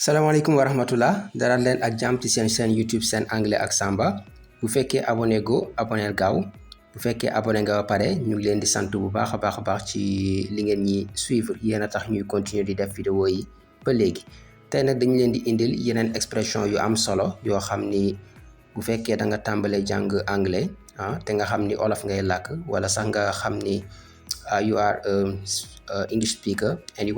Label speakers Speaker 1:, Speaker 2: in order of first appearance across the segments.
Speaker 1: salaamaaleykum wa rahmatullah dalal leen ak jàmm ci seen YouTube seen anglais ak Samba bu fekkee abonné go aboneel gaaw bu fekkee abonné nga ba pare ñu ngi leen di sant bu baax a baax ci li ngeen ñi suivre yéen a tax ñuy continuer di def vidéo yi ba léegi tey nag dañu leen di indil yeneen expression yu am solo yoo xam ni bu fekkee da nga tàmbalee jàng anglais te nga xam ni olof ngay làkk wala sax nga xam ni you are English speaker and you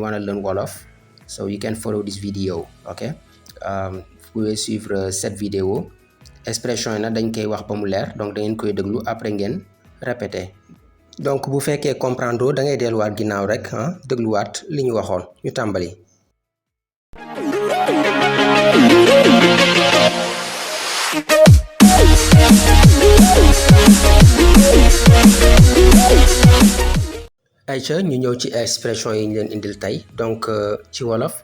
Speaker 1: wanna learn Wolof. So you can follow this video, okay? Vous pouvez suivre cette vidéo. Expression yi nag dañ koy wax ba mu leer donc da ngeen koy déglu après ngeen répéter. Donc bu fekkee comprendre da ngay delluwaat ginnaaw rek dégluwaat li ñu waxoon ñu tàmbali. Ayca ñu ñëw ci expression yi ñu leen indil tey donc ci wolof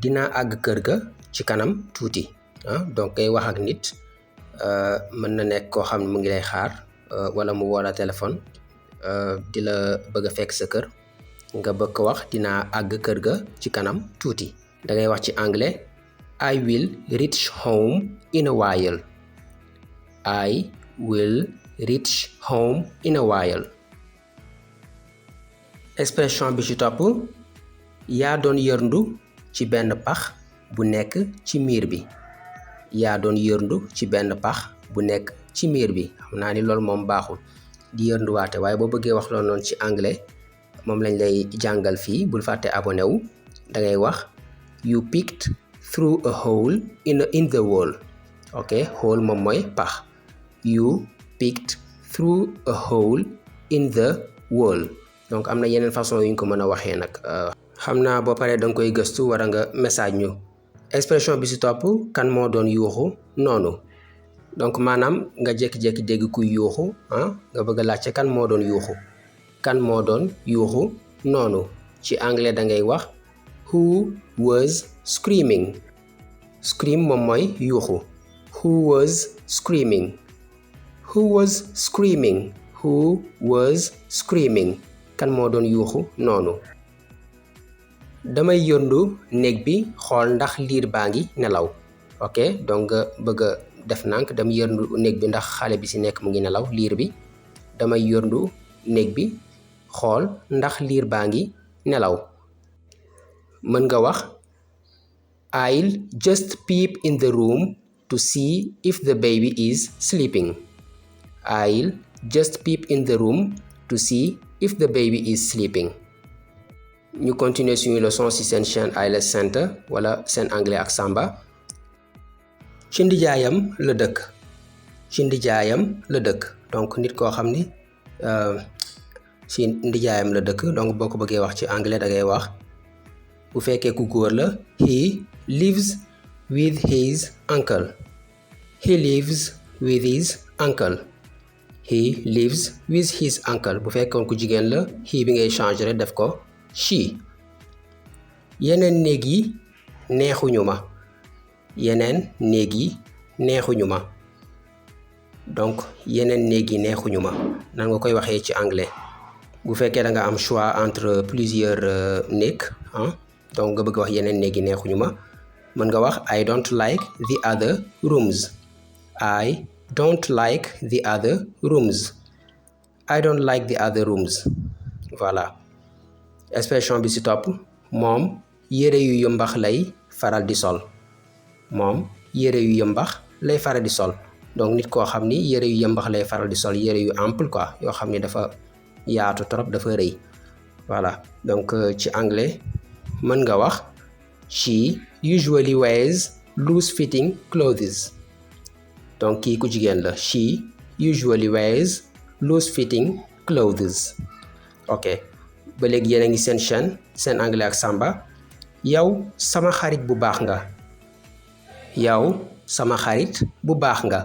Speaker 1: dinaa àgg kër ga ci kanam tuuti donc ngay wax ak nit mën na nekk koo xam ne mu ngi lay xaar wala mu woo la téléphone di la bëgg a fekk sa kër nga bëgg ko wax dinaa àgg kër ga ci kanam tuuti da ngay wax ci anglais I will reach home in a while. I will reach home in a while. Expression bi ci topp yaa doon yërndu ci benn pax bu nekk ci miir bi yaa doon yërndu ci benn pax bu nekk ci miir bi xam naa ni loolu moom baaxul di yërnduwaate waaye boo bëggee wax loolu noonu ci anglais moom lañ lay jàngal fii bul fàtte abonné wu da ngay wax you peeked through a hole in the wall. Ok, hole moom mooy pax. You peeked through a hole in the wall. Donc am na yeneen façon yu ñu ko mën a waxee nag xam naa boo paree da nga koy gëstu wara nga message ñu. Expression bi ci topp kan moo doon yuuxu noonu donc maanaam nga jékki-jékki dégg kuy yuuxu nga bëgg a laajte kan moo doon yuuxu kan moo doon yuuxu noonu ci anglais da ngay wax who was screaming. Scream moom mooy yuuxu. Who was screaming. Who was screaming. Who was screaming. Kan moo doon yuuxu noonu. Damay yëndu néeg bi xool ndax liir baa ngi nelaw. Ok donc nga bëgg a def nànk dama yëndu néeg bi ndax xale bi ci nekk mu ngi nelaw liir bi. Damay yëndu néeg bi xool ndax liir baa ngi nelaw. Mën nga wax I'll just peep in the room to see if the baby is sleeping. I'll just peep in the room to see if the baby is sleeping. ñu continuer suñu leçon ci seen chaîne IELTS Center wala seen anglais ak Samba. ci ndijaayam la dëkk. ci ndijaayam la dëkk donc nit koo xam ni ci ndijaayam la dëkk donc boo ko bëggee wax ci anglais da ngay wax bu fekkee ku góor la he lives with his uncle. He lives with his uncle. He lives with his uncle. Bu fekkoon ku jigéen la he bi ngay changer rek def ko she. yeneen néeg yi neexuñu ma. yeneen néeg yi neexuñu ma. donc yeneen néeg yi neexuñu ma nan nga koy waxee ci anglais bu fekkee da nga am choix entre plusieurs néeg donc nga bëgg wax yeneen néeg yi neexuñu ma mën nga wax I don't like the other rooms. I don't like the other rooms. I don't like the other rooms. Voilà. Expression bi ci topp moom yére yu yëmbax lay faral di sol. moom yére yu yëmbax lay faral di sol donc nit koo xam ni yére yu yëmbax lay faral di sol yére yu ample quoi yoo xam ni dafa yaatu trop dafa rëy voilà donc ci anglais mën nga wax she usually wears loose fitting clothes. donc kii ku jigéen la she usually wears loose fitting clothes. ok ba léegi yéen a ngi seen chaîne seen anglais ak Samba. yow sama xarit bu baax nga. yow sama xarit bu baax nga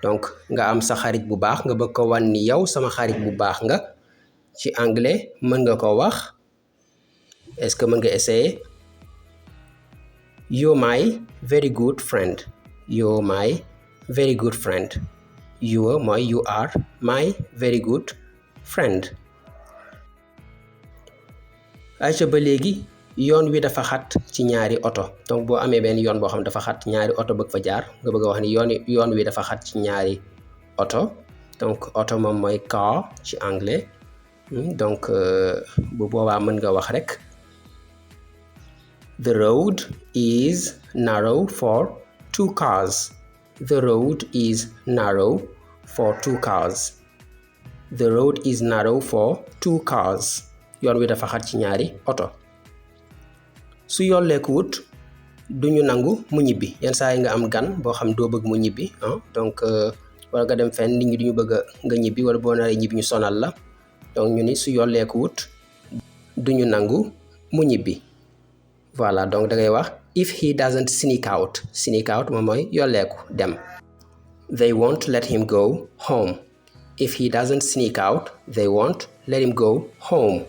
Speaker 1: donc nga am sa xarit bu baax nga bëgg ko wan ni yow sama xarit bu baax nga ci anglais mën nga ko wax est-ce que mën nga essayer you're my very good friend. You're my very good friend. You are my very good friend. Ayca ba léegi yoon wi dafa xat ci ñaari oto donc boo amee benn yoon boo xam dafa xat ñaari oto bëgg fa jaar nga bëgg a wax ni yoon wi dafa xat ci ñaari oto donc oto moom mooy car ci anglais donc bu boobaa mën nga wax rek the road is narrow for 2 cars. The road is narrow for 2 cars. The road is narrow for 2 cars. yoon wi dafa xat ci ñaari oto. su yolleeku wut duñu nangu mu ñibbi yenn saa yi nga am gan boo xam doo bëgg mu ñibbi donc wala nga dem fenn nit ñi duñu bëgg nga ñibbi wala boo naree ñibbi ñu sonal la donc ñu ni su yolleeku wut duñu nangu mu ñibbi. voilà donc da ngay wax if he doesn't sneak out moom mooy yolleeku dem. They won't let him go home. If he doesn't sneak out, they won't let him go home.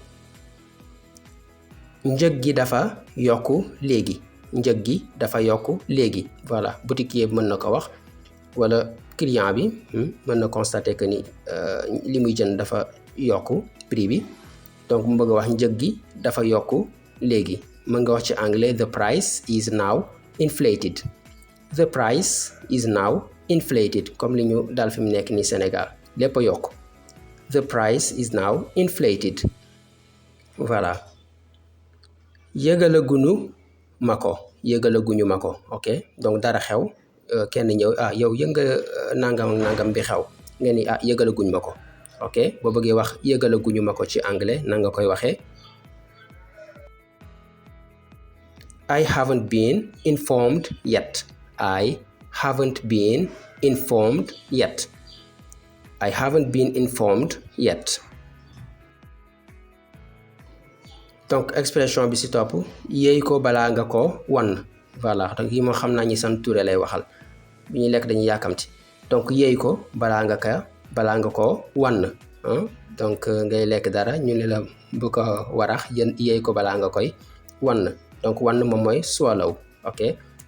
Speaker 1: njëg gi dafa yokku léegi. njëg gi dafa yokku léegi. voilà boutiquier bi mën na ko wax wala client bi mën na constater que ni li muy jënd dafa yokku prix bi donc mu bëgg a wax njëg gi dafa yokku léegi. mën nga wax ci anglais the price is now inflated. The price is now inflated comme li ñu dal fi mu nekk ni Sénégal lépp a yokk. The price is now inflated. voilà yëgalaguñu ma ko ok donc dara xew kenn ñëw yow yëg nga nangam bi xew nga ni yëgalaguñ ma ko ok boo bëggee wax yëgalaguñu ma ko ci anglais nan nga koy waxee I haven't been informed yet. I haven't been informed yet. I haven't been informed yet. donc expression bi ci topp yéey ko balaa nga ko wan. voilà donc yi moo xam naa ñi sant Touré lay waxal bi ñuy lekk dañuy yàkkamti donc yéey ko balaa nga ko wan donc ngay lekk dara ñu ne la bu ko warax yéey ko balaa nga koy wan. donc wan moom mooy swallow ok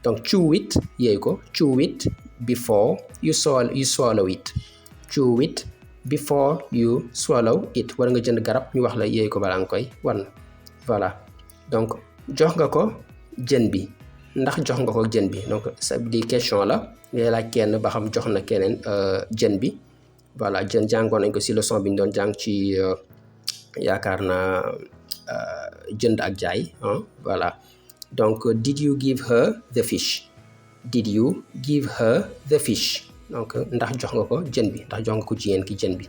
Speaker 1: donc chew it yéey ko chew it before you swallow it. Chew it before you swallow it. war nga jënd garab ñu wax la yéey ko balaa nga koy wan. voilà donc jox nga ko jën bi ndax jox nga ko jën bi donc ça di question la ngay laaj kenn ba xam jox na keneen jën bi. voilà jën jàngoon nañ ko ci leçon bi ñu doon jàng ci yaakaar naa jënd ak jaay voilà donc did you give her the fish. Did you give her the fish. donc ndax jox nga ko jën bi ndax jox nga ko jigéen ki jën bi.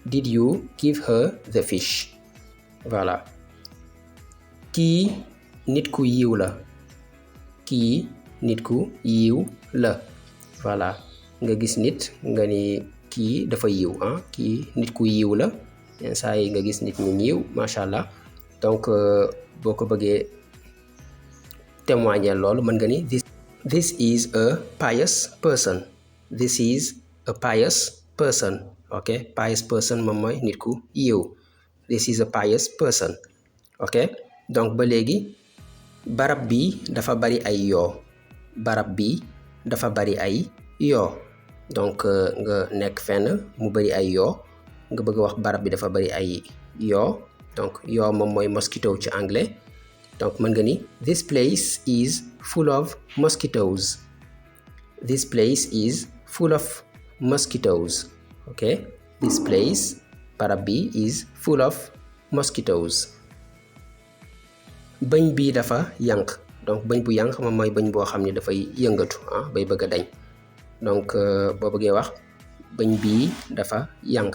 Speaker 1: Did you give her the fish. voilà kii nit ku yiw la. kii nit ku yiw la. voilà nga gis nit nga ni kii dafa yiw kii nit ku yiw la yenn saa yi nga gis nit ñu yiw macha allah donc boo ko bëggee témoigner loolu mën nga ni this is a pious person. This is a pious person. ok pious person moom mooy nit ku yiw. This is a pious person. ok donc ba léegi barab bi dafa bari ay yoo. barab bi dafa bari ay yoo donc nga nekk fenn mu bari ay yoo nga bëgg a wax barab bi dafa bari ay yoo donc yoo moom mooy mosquito ci anglais donc mën nga ni this place is full of mosquitoes. This place is full of mosquitoes. ok this place barab bi is full of mosquitoes. bëñ bi dafa yanq donc bëñ bu yanq moom mooy bëñ boo xam ne dafay yëngatu bay bëgg a dañ donc boo bëggee wax bëñ bii dafa yanq.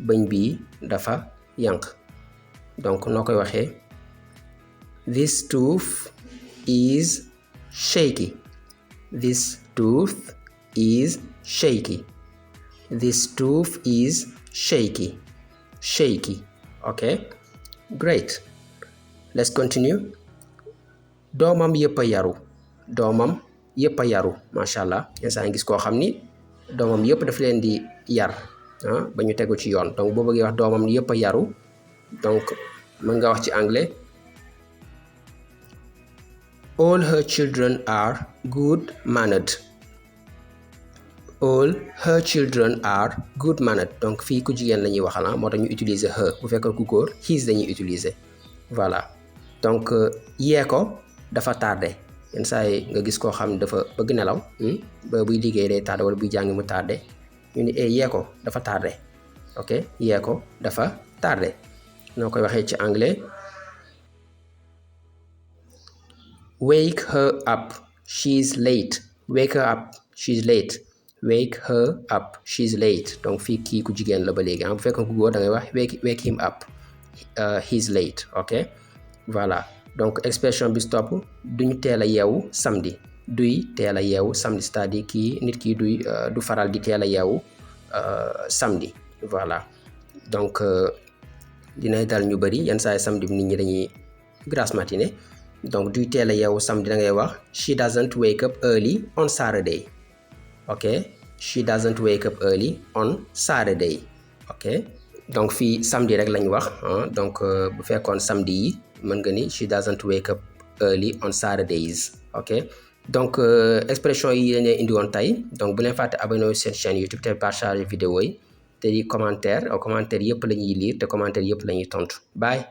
Speaker 1: bëñ bii dafa yanq donc noo koy waxee this tooth is shaky. This tooth is shaky. This tooth is shaky. Shaky. okay great. Let's continue. doomam yëpp a yaru. doomam yëpp a yaru macha allah yenn saa ngi gis koo xam ni doomam yëpp daf leen di yar ba ñu tegu ci yoon donc boo bëggee wax doomam yëpp a yaru donc mën nga wax ci anglais all her children are good mannered. All her children are good mannered donc fii ku jigéen la ñuy waxal moo tax ñu utiliser her bu fekkee ku góor his dañuy utiliser voilà donc yee ko dafa tardé yenn saa yi nga gis koo xam ne dafa bëgg nelaw ba buy liggéey day tardé wala buy jàngi mu tardé ñu ni yee ko dafa tardé ok yee ko dafa tardé noo koy waxee ci anglais wake her up she's late wake her up she's late wake her up she's late donc fii kii ku jigéen la ba léegi bu fekkoon ku góor da ngay wax wake him up he's late ok voilà donc expression bi stop duñu teel a yeewu samedi duy teel a yeewu samedi c'est-à-dire kii nit ki du faral di teel a yeewu samedi voilà donc dinay dal ñu bëri yenn saa yi samedi nit ñi dañuy grasse matinée donc duy teel a yeewu samedi da ngay wax she doesn't wake up early on Saturday ok she doesn't wake up early on Saturday ok donc fii samedi rek lañ wax donc bu fekkoon samedi yi mën nga ni she doesn't wake up early on Saturdays ok donc expression yi lañuy indi woon tey donc bu leen fàtte abonné seen chaîne YouTube te partager vidéo yi te di commentaire yëpp la ñuy lire te commentaire yëpp la ñuy tontu bye.